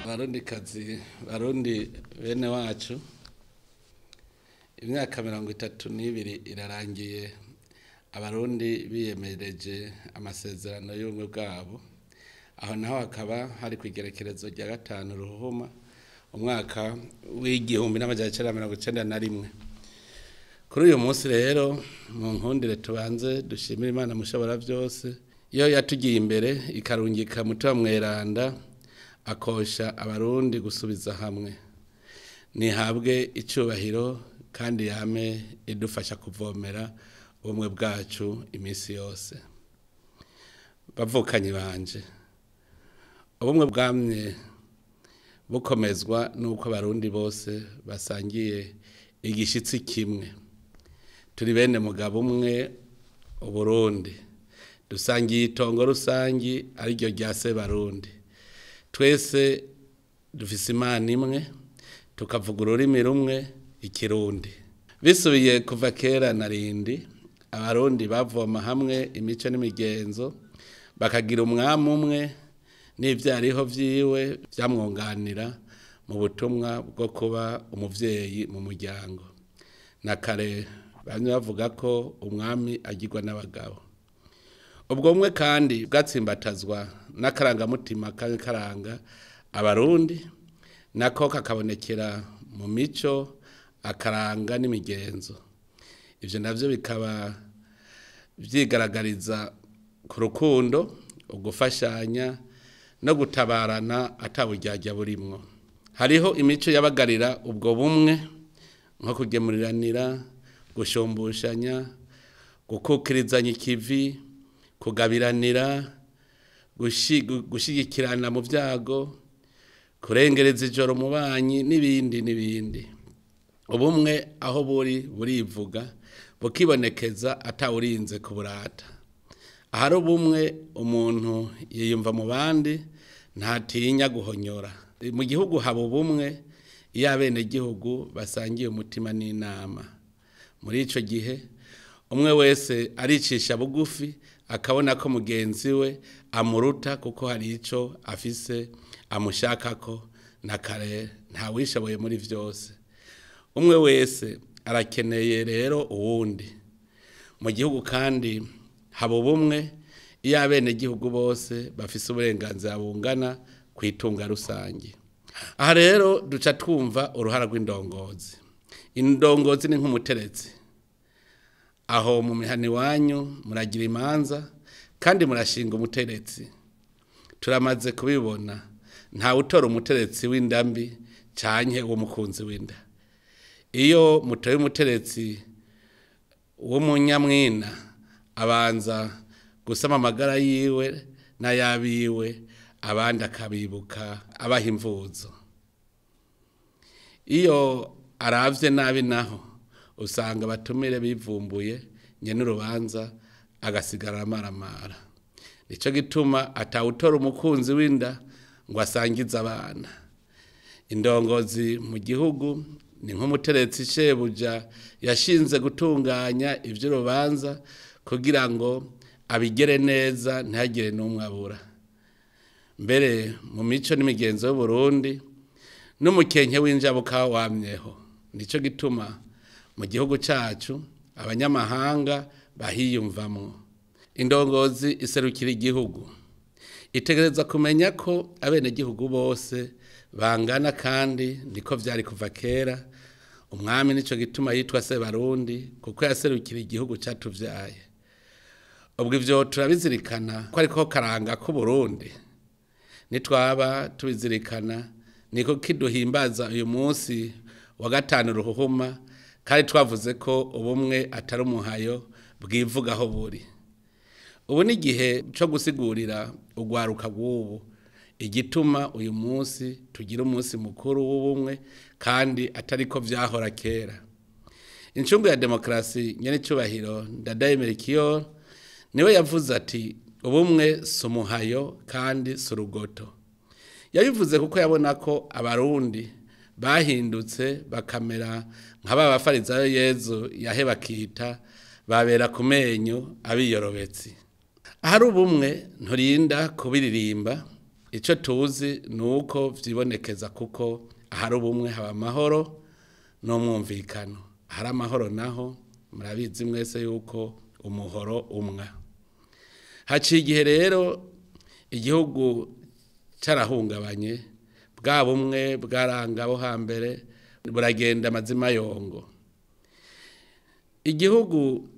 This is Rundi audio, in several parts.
Barundikazi, Barundi bene wacu, imyaka 32 irarangiye Abarundi biyemereje amasezerano y'ubumwe bwabo. Aho naho hakaba hari kw'igerekerezo rya 5 Ruhuma umwaka w'1991. Kuri uyu munsi rero, mu nkundire tubanze dushimire Imana mushobora byose, iyo yatugiye imbere ikarungika Mutima Mweranda akosha Abarundi gusubiza hamwe. Nihabwe icubahiro kandi yame idufasha kuvomera ubumwe bwacu iminsi yose. Bavukanyi banje, ubumwe bwamye bukomezwa nuko Abarundi bose basangiye igishitsi kimwe. Turi bene mugabo umwe, Uburundi. Dusangiye itongo rusangi ariryo rya Sebarundi. Twese dufise Imana imwe, tukavuga ururimi rumwe, Ikirundi. Bisubiye kuva kera na rindi, Abarundi bavoma hamwe imico n'imigenzo, bakagira umwami umwe n'ivyariho vyiwe vyamwunganira mu butumwa bwo kuba umuvyeyi mu muryango. Na kare bamwe bavuga ko umwami agirwa n'abagabo. Ubwo bumwe kandi bwatsimbatazwa n'akarangamutima karanga Abarundi, nako kakabonekera mu mico, akaranga n'imigenzo. Ivyo navyo bikaba vyigaragariza ku rukundo, ugufashanya no gutabarana ataburyarya burimwo. Hariho imico yabagarira ubwo bumwe, nko kugemuriranira, gushumbushanya, gukukirizanya ikivi, kugabiranira, gushigikirana mu vyago, kurengereza ijoro mu banyi n'ibindi n'ibindi. Ubumwe aho buri burivuga, bukibonekeza atawurinze kuburata. Ahari ubumwe umuntu yiyumva mu bandi, ntatinya guhonyora. Mu gihugu haba ubumwe iyo abenegihugu basangiye umutima n'inama. Muri ico gihe umwe wese aricisha bugufi, akabona ko mugenzi we amuruta kuko hari ico afise amushakako, na kare ntawishoboye muri vyose. Umwe wese arakeneye rero uwundi. Mu gihugu kandi haba ubumwe iyo abenegihugu bose bafise uburenganzira bungana kw'itunga rusangi. Aha rero duca twumva uruhara rw'indongozi. Indongozi ni nk'umuteretsi. Aho mu mihana iwanyu muragira imanza kandi murashinga umuteretsi. Turamaze kubibona, ntawe utora umuteretsi w'inda mbi canke uw'umukunzi w'inda. Iyo mutoye umuteretsi w'umunyamwina, abanza gusama amagara yiwe n'ayabiwe, abandi akabibuka abaha imvuzo. Iyo aravye nabi naho usanga abatumire bivumbuye, nyene urubanza agasigara amaramara. Nico gituma atawutora umukunzi w'inda ngo asangize abana. Indongozi mu gihugu ni nk'umuteretsi shebuja yashinze gutunganya ivy'urubanza kugira ngo abigere neza, ntihagire n'umwe abura. Mbere mu mico n'imigenzo y'Uburundi n'umukenke w'injabuka wamyeho. Nico gituma mu gihugu cacu abanyamahanga bahiyumvamwo. Indongozi iserukira igihugu, itegereza kumenya ko abenegihugu bose bangana, kandi niko vyari kuva kera. Umwami nico gituma yitwa Sebarundi, kuko yaserukira igihugu catuvyaye. Ubwo ivyo turabizirikana ko ariko karanga k'Uburundi. Nitwaba tubizirikana niko kiduhimbaza uyu munsi wa 5 Ruhuhuma, kandi twavuze ko ubumwe atari umuhayo bwivuga aho buri. Ubu ni igihe co gusigurira urwaruka rw'ubu igituma uyu munsi tugira umunsi mukuru w'ubumwe kandi atariko vyahora kera. Incungu ya demokarasi nyen'icubahiro Ndadaye Melchior niwe yavuze ati ubumwe si umuhayo kandi si urugoto. Yabivuze kuko yabona ko Abarundi bahindutse bakamera nka ba bafarizayo Yezu yaheba akita babera ku menyo abiyorobetsi. Ahari ubumwe nturinda kubiririmba, Icyo tuzi ni uko vyibonekeza, kuko ahari ubumwe haba amahoro n'umwumvikano. Ahari amahoro naho murabizi mwese yuko umuhoro umwa. Haciye igihe rero igihugu carahungabanye, bwa bumwe bwaranga abo hambere buragenda amazima yongo. Igihugu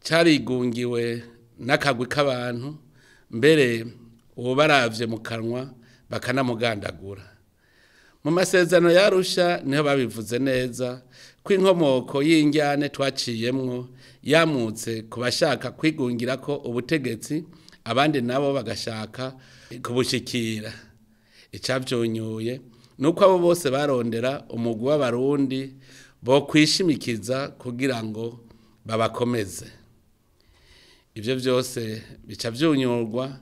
carigungiwe n'akagwi k'abantu, mbere uwo baravye mu kanwa bakanamugandagura. Mu masezerano yarusha niho babivuze neza ko inkomoko y'injyane twaciyemwo yamutse ku bashaka kwigungira ko ubutegetsi, abandi nabo bagashaka kubushikira. Icavyunyuye nuko abo bose barondera umugwi w'abarundi bo kwishimikiza kugira ngo babakomeze. Ivyo vyose bica vyunyurwa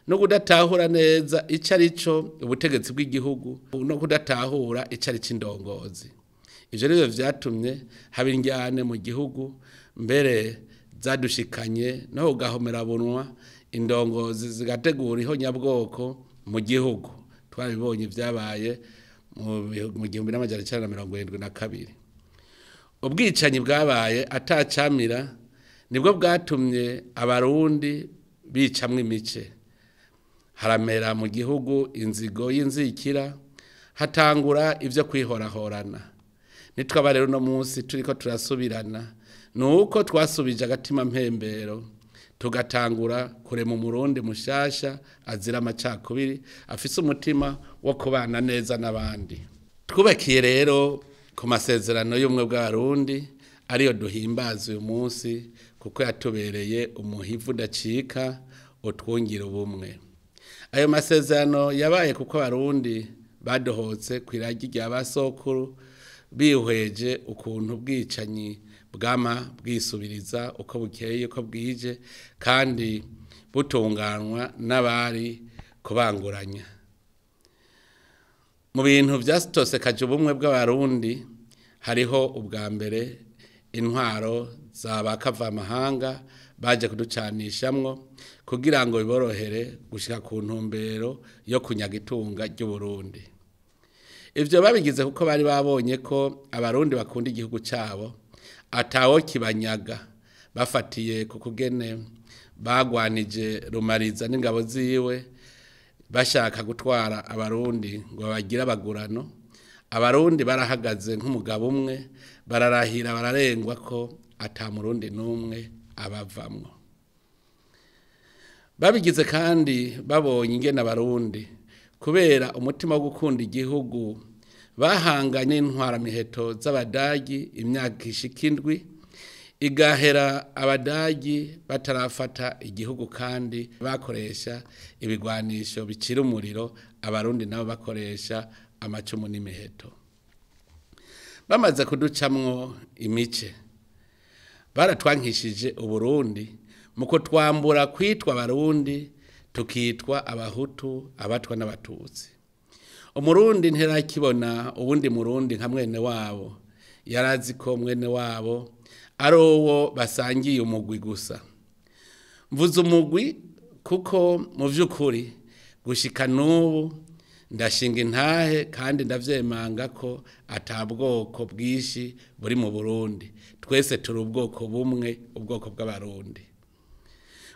no kudatahura neza ico arico ubutegetsi bw'igihugu, no kudatahura ico arico indongozi. Ivyo rero vyatumye haba injyane mu gihugu, mbere zadushikanye no kugahomera bunwa, indongozi zigategura ihonyabwoko mu gihugu. Twabibonye vyabaye mu 1972. Ubwicanyi bwabaye atacamira nibwo bwatumye abarundi bicamwo imice. Haramera mu gihugu inzigo y'inzikira, hatangura ivyo kwihorahorana. Nitwaba rero no munsi turiko turasubirana, nuko twasubije agatima mpembero, tugatangura kurema umurundi mushasha azira amacakubiri, afise umutima wo kubana neza n'abandi. Twubakiye rero ku masezerano y'ubumwe bw'abarundi ariyo duhimbaza uyu munsi, kuko yatubereye umuhivu udacika utwungira ubumwe. Ayo masezerano yabaye kuko abarundi badohotse kw'iragi rya basokuru, bihweje ukuntu ubwicanyi bwama bwisubiriza uko bukeye uko bwije, kandi butunganwa n'abari kubanguranya. Mu bintu vyatosekaje ubumwe bw'abarundi hariho ubwa mbere intwaro za ba kavamahanga baje kuducanishamwo kugira ngo biborohere gushika ku ntumbero yo kunyaga itunga ry'Uburundi. Ivyo babigize kuko bari babonye ko abarundi bakunda igihugu cabo atawo kibanyaga, bafatiye ku kugene bagwanije Rumariza n'ingabo ziwe bashaka gutwara abarundi ngo babagire abagurano. Abarundi barahagaze nk'umugabo umwe, bararahira bararengwa ko ata murundi n'umwe abavamwo. Babigize kandi babonye ingene abarundi kubera umutima wo gukunda igihugu bahanganye n'intwaramiheto z'abadagi imyaka ishika 7, igahera abadagi batarafata igihugu, kandi bakoresha ibigwanisho bicira umuriro, abarundi nabo bakoresha amacumu n'imiheto. Bamaze kuducamwo imice, baratwankishije Uburundi mu kutwambura kwitwa abarundi tukitwa abahutu, abatwa n'abatutsi. Umurundi ntirakibona uwundi murundi nka mwene wabo, yarazi ko mwene wabo ari uwo basangiye umugwi gusa. Mvuze umugwi kuko mu vy'ukuri gushika n'ubu ndashinga intahe kandi ndavyemanga ko ata bwoko bwinshi buri mu Burundi. Twese turi ubwoko bumwe, ubwoko bw'abarundi.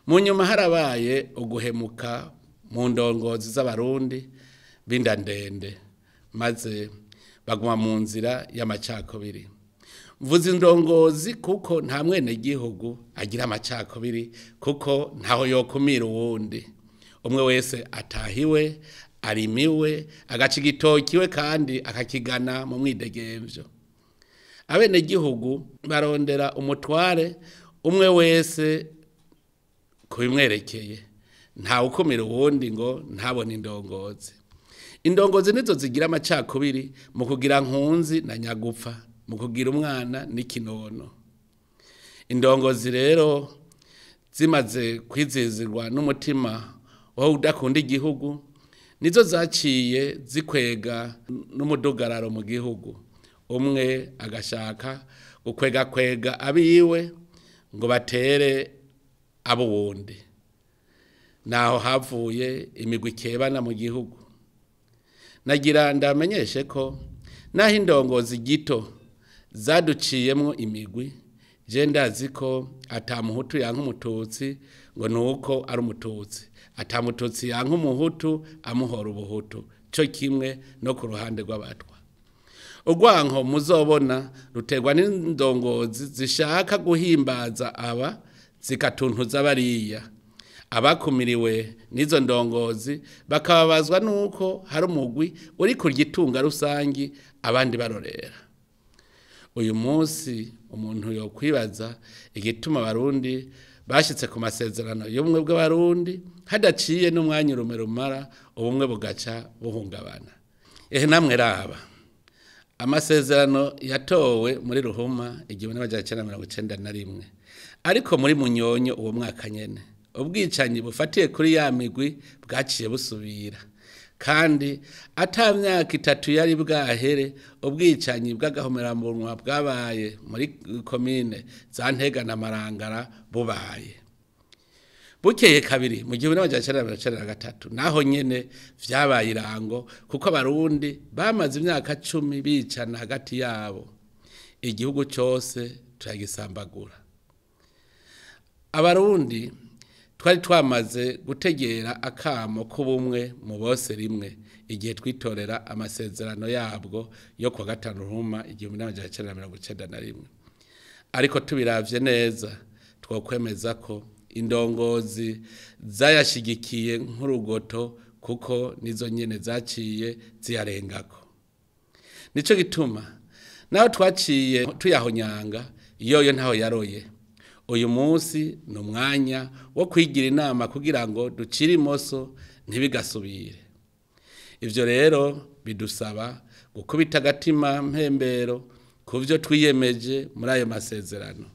Mu nyuma harabaye uguhemuka mu ndongozi z'abarundi b'inda ndende, maze baguma mu nzira y'amacakubiri. Mvuze indongozi kuko nta mwene gihugu agira amacakubiri, kuko ntaho yokumira uwundi. Umwe wese atahiwe, arimiwe, agaca igitokiwe kandi akakigana mu mwidegemvyo. Abene gihugu barondera umutware umwe wese kubimwerekeye, nta ukumira uwundi ngo ntabone indongozi. Indongozi nizo zigira amacakubiri mu kugira nkunzi na nyagupfa, mu kugira umwana n'ikinono. Indongozi rero zimaze kwizizirwa n'umutima wo udakunda igihugu, nizo zaciye zikwega n'umudugararo mu gihugu. Umwe agashaka gukwega kwega abiwe ngo batere abo wundi. Naho havuye imigwi ikebana mu gihugu. Nagira ndamenyeshe ko naho indongozi gito zaduciyemwo imigwi, je ndazi ko ata muhutu yanka umututsi ngo nuko ari umututsi, ata mututsi yanka umuhutu amuhora ubuhutu, co kimwe no ku ruhande rw'abatwa. Urwanko muzobona ruterwa n'indongozi zishaka guhimbaza aba zikatuntuza bariya. Abakumiriwe n'izo ndongozi bakababazwa nuko hari umugwi uri kurya itunga rusangi abandi barorera. Uyu munsi umuntu yokwibaza igituma abarundi bashitse ku masezerano y'ubumwe bw'abarundi hadaciye n'umwanya urume rumara, ubumwe bugaca buhungabana. Ehe namwe raba amasezerano yatowe muri Ruhuma 1991, ariko muri Munyonyo uwo mwaka nyene ubwicanyi bufatiye kuri ya migwi bwaciye busubira, kandi ata myaka itatu yari bwahere ubwicanyi bw'agahomerammunwa bwabaye muri komine za Ntega na Marangara bubaye. Bukeye kabiri mu 1993 naho nyene vyabaye irango, kuko abarundi bamaze imyaka 10 bicana hagati yabo, igihugu cose turagisambagura. Abarundi twari twamaze gutegera akamo k'ubumwe mu bose rimwe igihe twitorera amasezerano yabwo yo kuwa 5 Ruhuma 1991. Ariko tubiravye neza twokwemeza ko indongozi zayashigikiye nk'urugoto, kuko nizo nyene zaciye ziyarengako. Nico gituma naho twaciye tuyahonyanga yoyo ntaho yaroye. Uyu munsi ni umwanya wo kwigira inama kugira ngo ducire imoso ntibigasubire. Ivyo rero bidusaba gukubita agatima mpembero ku vyo twiyemeje muri ayo masezerano,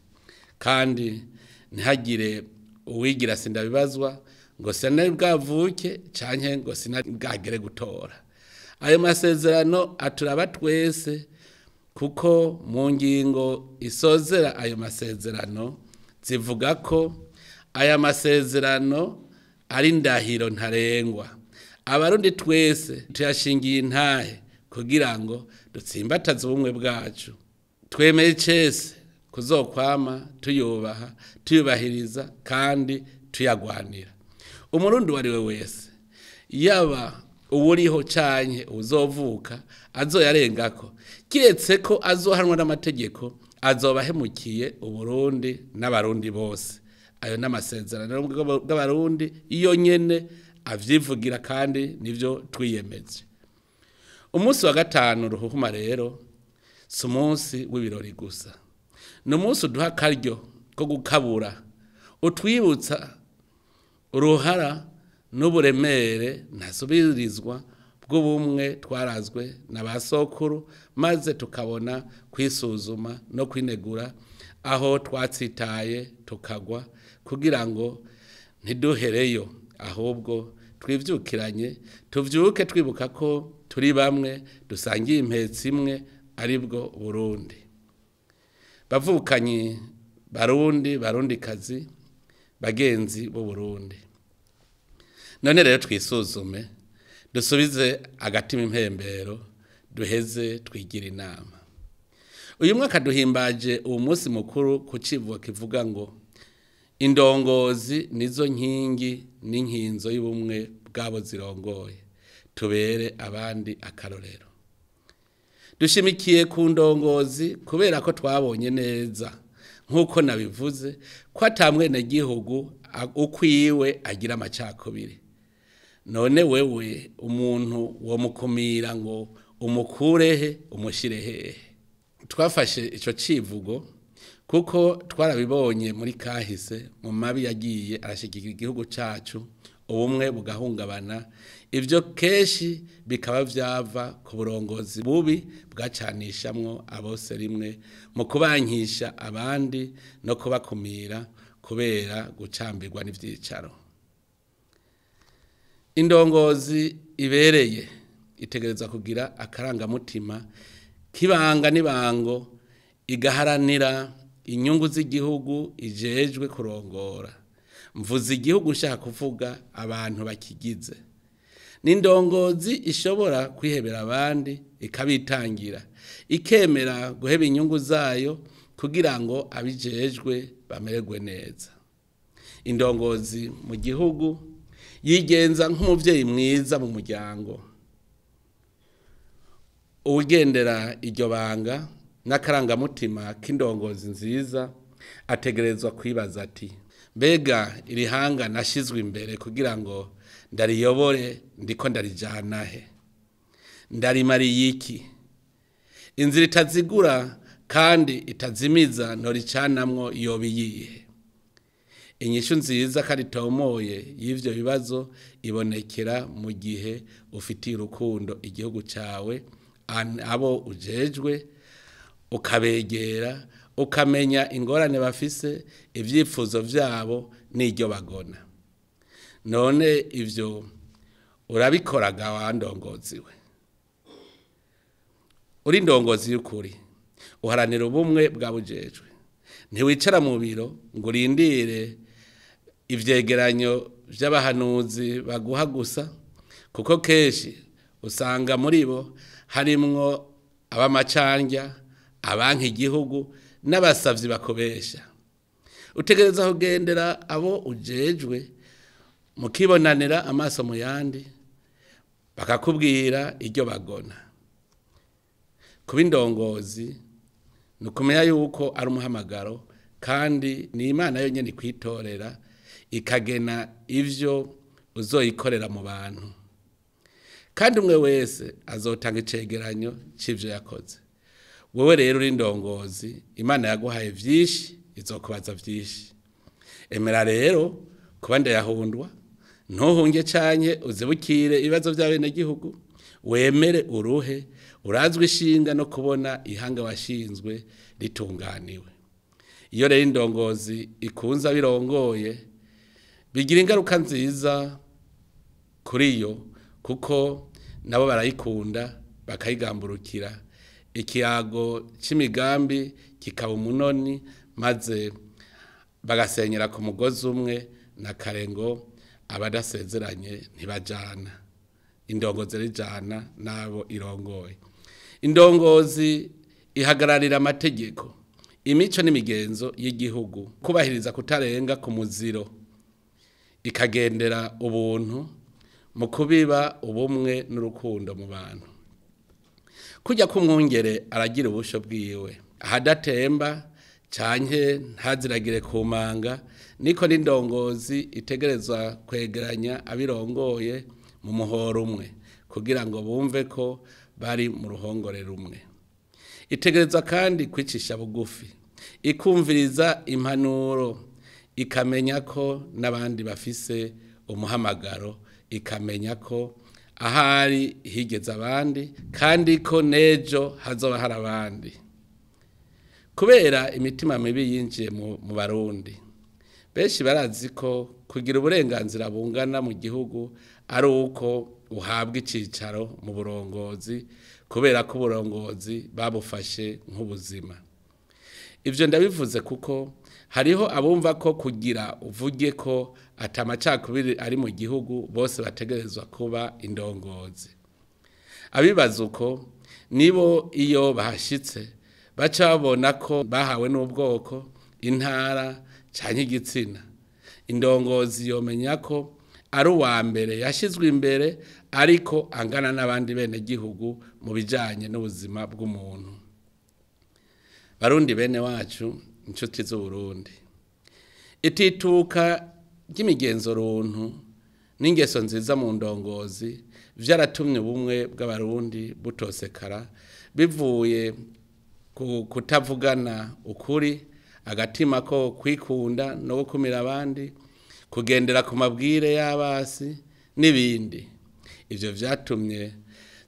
kandi ntihagire uwigira sindabibazwa ngo sinari bwavuke canke ngo sinari bwagere gutora. Ayo masezerano aturaba twese, kuko mu ngingo isozera ayo masezerano zivuga ko aya masezerano ari indahiro ntarengwa. Abarundi twese tuyashingiye intahe kugira ngo dutsimbataze ubumwe bwacu. Twemeye icese kuzokwama tuyubaha, tuyubahiriza kandi tuyagwanira. Umurundi uwo ari we wese, yaba uwuriho canke uzovuka, azoyarengako, kiretse ko azohanwa n'amategeko, azoba ahemukiye Uburundi n'abarundi bose. Ayo n'amasezerano bw'abarundi iyo nyene avyivugira, kandi nivyo twiyemeje. Umunsi wa 5 Ruhuhuma rero si umunsi w'ibirori gusa, ni umunsi uduha akaryo ko gukabura, utwibutsa uruhara n'uburemere ntasubirizwa bw'ubumwe twarazwe na ba sokuru, maze tukabona kwisuzuma no kwinegura aho twatsitaye tukagwa, kugira ngo ntiduhereyo, ahubwo twivyukiranye, tuvyuke twibuka ko turi bamwe, dusangiye impetsi imwe, aribwo Burundi. Bavukanyi Barundi, Barundikazi, bagenzi b'u Burundi, none rero twisuzume, dusubize agatima impembero, duheze twigira inama. Uyu mwaka duhimbaje uwo munsi mukuru ku civugo kivuga ngo indongozi nizo nkingi n'inkinzo y'ubumwe bwabo zirongoye, tubere abandi akarorero. Dushimikiye ku ndongozi kubera ko twabonye neza nk'uko nabivuze ko ata mwenegihugu ukwiwe agira amacakubiri. None wewe umuntu womukumira ngo umukurehe umushire hehe? Twafashe ico civugo kuko twarabibonye muri kahise mu mabi yagiye arashigikira igihugu cacu, ubumwe bugahungabana. Ivyo keshi bikaba vyava ku burongozi bubi bwacanishamwo abose rimwe mu kubankisha abandi no kubakumira kubera gucambirwa n'ivyicaro. Indongozi ibereye itegereza kugira akarangamutima kibanga n'ibango, igaharanira inyungu z'igihugu ijejwe kurongora. Mvuze igihugu nshaka kuvuga abantu bakigize. Ni indongozi ishobora kwihebera abandi ikabitangira, ikemera guheba inyungu zayo kugira ngo abijejwe bamererwe neza. Indongozi mu gihugu yigenza nk'umuvyeyi mwiza mu muryango. Uwugendera iryo banga n'akarangamutima k'indongozi nziza ategerezwa kwibaza ati: mbega iri hanga nashizwe imbere kugira ngo ndariyobore, ndiko ndarijana he? Ndarimariye iki? Inzira itazigura kandi itazimiza ntoricanamwo yoba iyihe? Inyishu nziza kandi itomoye y'ivyo bibazo ibonekera mu gihe ufitiye urukundo igihugu cawe, abo ujejwe, ukabegera, ukamenya ingorane bafise, ivyifuzo vyabo n'iryo bagona. None ivyo urabikoraga wa ndongozi we? Uri indongozi y'ukuri, uharanira ubumwe bw'abujejwe. Ntiwicara mu biro ngo urindire ivyegeranyo vy'abahanuzi baguha gusa, kuko kenshi usanga muri bo harimwo ab'amacandya, abanka igihugu n'abasavyi bakobesha. Utegereza kugendera abo ujejwe mukibonanira amaso mu yandi, bakakubwira iryo bagona. Kuba indongozi ni ukumenya yuko ari umuhamagaro, kandi ni Imana yonyene ikwitorera ikagena ivyo uzoyikorera mu bantu. Kandi umwe wese azotanga icegeranyo c'ivyo yakoze. Wewe rero uri indongozi, Imana yaguhaye vyinshi, izokubaza vyinshi. Emera rero kuba ndayahundwa, ntuhunge canke uzibukire ibibazo vy'abenegihugu, wemere uruhe, urazwe ishinga no kubona ihanga washinzwe ritunganiwe. Iyo rero indongozi ikunze abirongoye, bigira ingaruka nziza kuri yo, kuko nabo barayikunda bakayigamburukira. Ikiyago c'imigambi kikaba umunoni, maze bagasenyera ku mugozi umwe, na kare ngo abadasezeranye ntibajana. Indongozi rijana n'abo irongoye. Indongozi ihagararira amategeko, imico n'imigenzo y'igihugu, kubahiriza kutarenga ku muziro, ikagendera ubuntu mu kubiba ubumwe n'urukundo mu bantu. Kurya k'umwungere aragira ubusho bwiwe, ahadatemba canke ntaziragire ku manga, niko n'indongozi itegerezwa kwegeranya abirongoye mu muhoro umwe, kugira ngo bumve ko bari mu ruhongore rumwe. Itegerezwa kandi kwicisha bugufi, ikumviriza impanuro, ikamenya ko n'abandi bafise umuhamagaro, ikamenya ko ahari higeze abandi, kandi ko nejo hazoba hari abandi. Kubera imitima mibi yinjiye mu Barundi, benshi barazi ko kugira uburenganzira bungana mu gihugu ari uko uhabwa icicaro mu burongozi, kubera ko uburongozi babufashe nk'ubuzima. Ivyo ndabivuze kuko hariho abumva ko kugira uvuge ko atamacakubiri ari mu gihugu bose bategerezwa kuba indongozi. Abibaza uko nibo iyo bahashitse baca babona ko bahawe n'ubwoko, intara canke igitsina. Indongozi yomenya ko ari uwa mbere yashizwe imbere, ariko angana n'abandi bene gihugu mu bijanye n'ubuzima bw'umuntu. Barundi bene wacu, inshuti z'Uburundi, itituka ry'imigenzo runtu n'ingeso nziza mu ndongozi vyaratumye ubumwe bw'Abarundi butosekara, bivuye ku kutavugana ukuri, agatima ko kwikunda no gukumira abandi, kugendera ku mabwire y'abasi n'ibindi. Ivyo vyatumye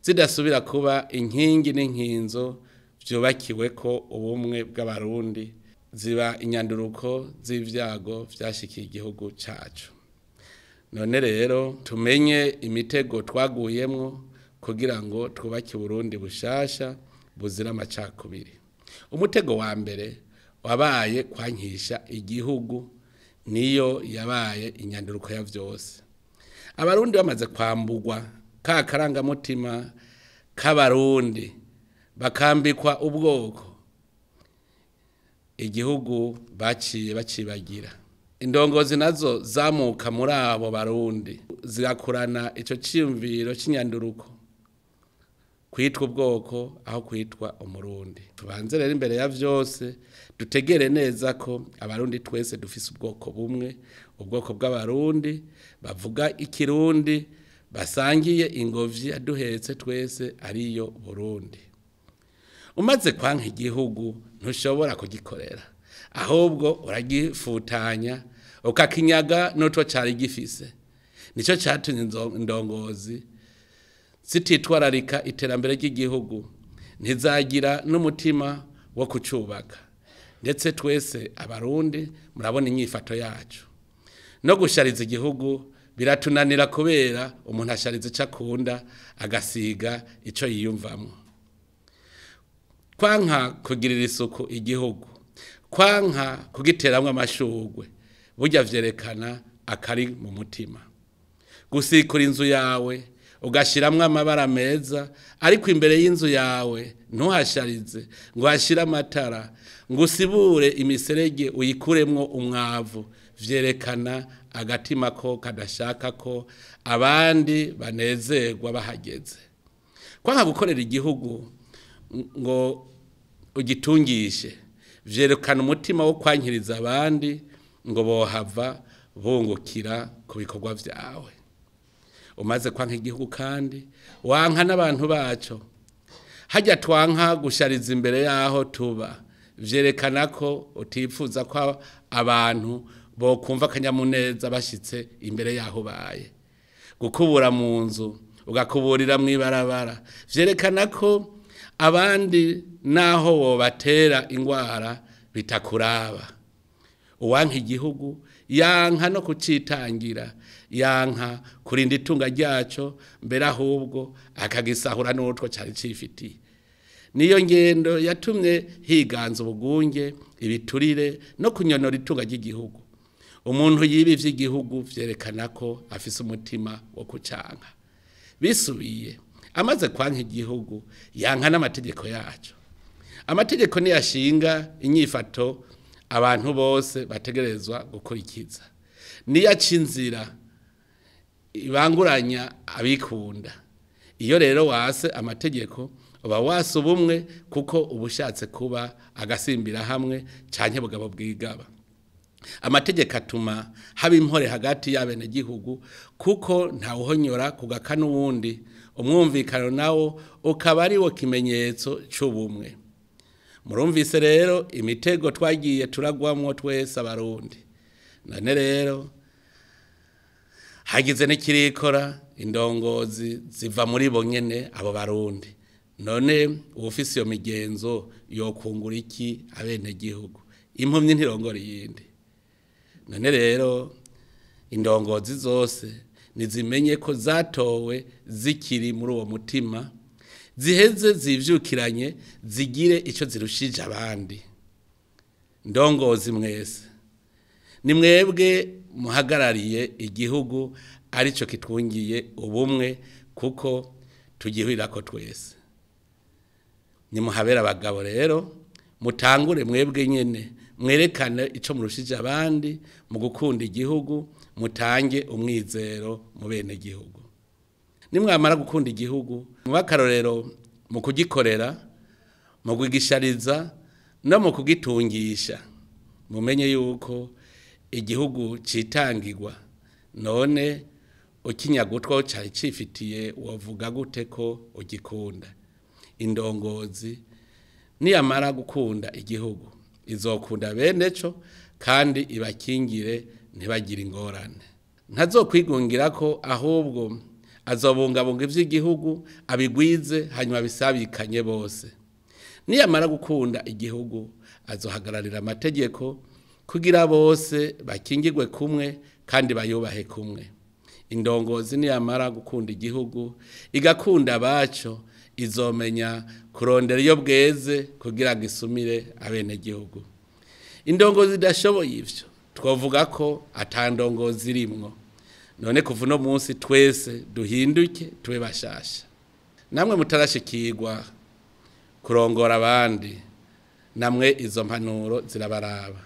zidasubira kuba inkingi n'inkinzo vyubakiwe ko ubumwe bw'Abarundi, ziba inyanduruko z'ivyago vyashikiye igihugu cacu. None rero tumenye imitego twaguyemwo kugira ngo twubake Uburundi bushasha buzira amacakubiri. Umutego wa mbere wabaye kwankisha igihugu Niyo yabaye inyanduruko ya vyose. Abarundi bamaze kwambugwa ka karangamutima k'abarundi, bakambikwa ubwoko, igihugu baciye bacibagira. Indongozi nazo zamuka muri abo barundi zigakurana ico ciyumviro c'inyanduruko, kwitwa ubwoko aho kwitwa umurundi. Tubanze rero imbere ya vyose dutegere neza ko abarundi twese dufise ubwoko bumwe, ubwoko bw'abarundi bavuga ikirundi, basangiye ingovyi yaduhetse twese ariyo Burundi. Umaze kwanka igihugu ntushobora kugikorera, ahubwo uragifutanya ukakinyaga n'utwo cari gifise. Nico catumye indongozi zititwararika iterambere ry'igihugu, ntizagira n'umutima wo kucubaka. Ndetse twese abarundi murabona inyifato yacu. No gushariza igihugu biratunanira kubera umuntu ashariza ico akunda agasiga ico yiyumvamwo. Kwanka kugirira isuku igihugu, kwanka kugiteramwo amashurwe, burya vyerekana akari mu mutima. Gusikura inzu yawe ugashiramwo amabara meza, ariko imbere y'inzu yawe ntuhasharize ngo uhashire amatara, ngo usibure imiserege uyikuremwo umwavu, vyerekana agatima ko kadashaka ko abandi banezerwa bahageze. Kwanka gukorera igihugu ngo ugitungishe, vyerekana umutima wo kwankiriza abandi ngo bohava bungukira ku bikorwa vyawe. Umaze kwanka igihugu kandi wanka n'abantu baco. Hajya twanka gushariza imbere yaho tuba, vyerekana ko utifuza ko abantu bokumva akanyamuneza bashitse imbere yaho baye. Gukubura mu nzu ugakuburira mw'ibarabara, vyerekana ko abandi naho wobatera ingwara bitakuraba. Uwanka igihugu yanka no kucitangira, yanka kurinda itunga ryaco, mbere ahubwo akagisahura n'utwo cari cifitiye. Niyo ngendo yatumye higanza ubugunge, ibiturire no kunyonora itunga ry'igihugu. Umuntu yiba ivy'igihugu vyerekana ko afise umutima wo kucanka. Bisubiye amaze kwanka igihugu yanka n'amategeko yaco. Amategeko niyashinga inyifato abantu bose bategerezwa gukurikiza, niyaca inzira ibanguranya abikunda. Iyo rero wase amategeko uba wase ubumwe, kuko uba ushatse kuba agasimbira hamwe canke bugabo bwigaba. Amategeko atuma haba impore hagati y'abenegihugu, kuko ntawuhonyora kugaka n'uwundi. Umwumvikano nawo ukaba ari wo kimenyetso c'ubumwe. Murumvise rero imitego twagiye turagwamwo twese abarundi. None rero hagize n'ikirikora, indongozi ziva muri bo nyene abo barundi. None uwufise iyo migenzo yokungura iki abenegihugu? Impumyi ntirongora iyindi. None rero indongozi zose nizimenye ko zatowe zikiri muri uwo mutima, ziheze zivyukiranye zigire ico zirushije abandi. Ndongozi mwese, ni mwebwe muhagarariye igihugu arico kitwungiye ubumwe, kuko tugihurirako twese. Nimuhabera abagabo rero, mutangure mwebwe nyene, mwerekane ico murushije abandi mu gukunda igihugu, mutange umwizero mu bene gihugu. Nimwamara gukunda igihugu, mube akarorero mu kugikorera, mu kugishariza no mu kugitungisha. Mumenye yuko igihugu citangirwa, none ukinyagutwa cari cifitiye wovuga gute ko ugikunda? Indongozi niyamara gukunda igihugu izokunda bene co, kandi ibakingire ntibagire ingorane. Ntazokwigungira ko, ahubwo azobungabunga ivy'igihugu abigwize, hanyuma bisabikanye bose. Niyamara gukunda igihugu azohagararira amategeko kugira bose bakingirwe kumwe kandi bayubahe kumwe. Indongozi niyamara gukunda igihugu igakunda abaco, izomenya kurondera iyo bweze kugira ngo isumire abenegihugu. Indongozi idashoboye ivyo Twavuga ko atandongozi irimwo. None kuva uno munsi twese duhinduke tube bashasha. Namwe mutarashikirwa kurongora abandi, namwe izo mpanuro zirabaraba.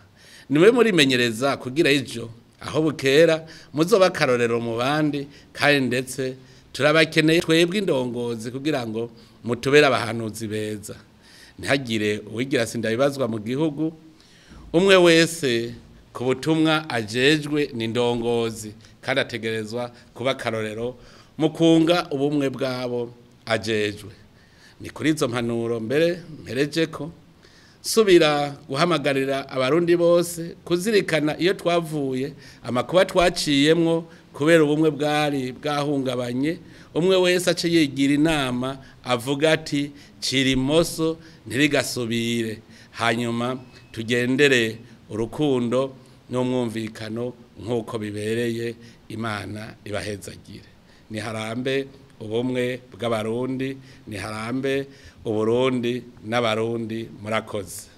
Nimwe murimenyereza kugira ejo aho bukera muzoba akarorero mu bandi, kandi ndetse turabakeneye twebwe indongozi kugira ngo mutubere abahanuzi beza. Ntihagire uwigira sindabibazwa mu gihugu, umwe wese ku butumwa ajejwe ni indongozi kandi ategerezwa kuba akarorero mu kunga ubumwe bwabo ajejwe. Ni kuri izo mpanuro mbere mpereje ko subira guhamagarira abarundi bose kuzirikana iyo twavuye, amakuba twaciyemwo kubera ubumwe bwari bwahungabanye. Umwe wese ace yigira inama avuga ati cira imoso ntirigasubire, hanyuma tugendere urukundo n'umwumvikano nk'uko bibereye. Imana ibahezagire. Niharambe ubumwe bw'abarundi, niharambe uburundi n'abarundi. Murakoze.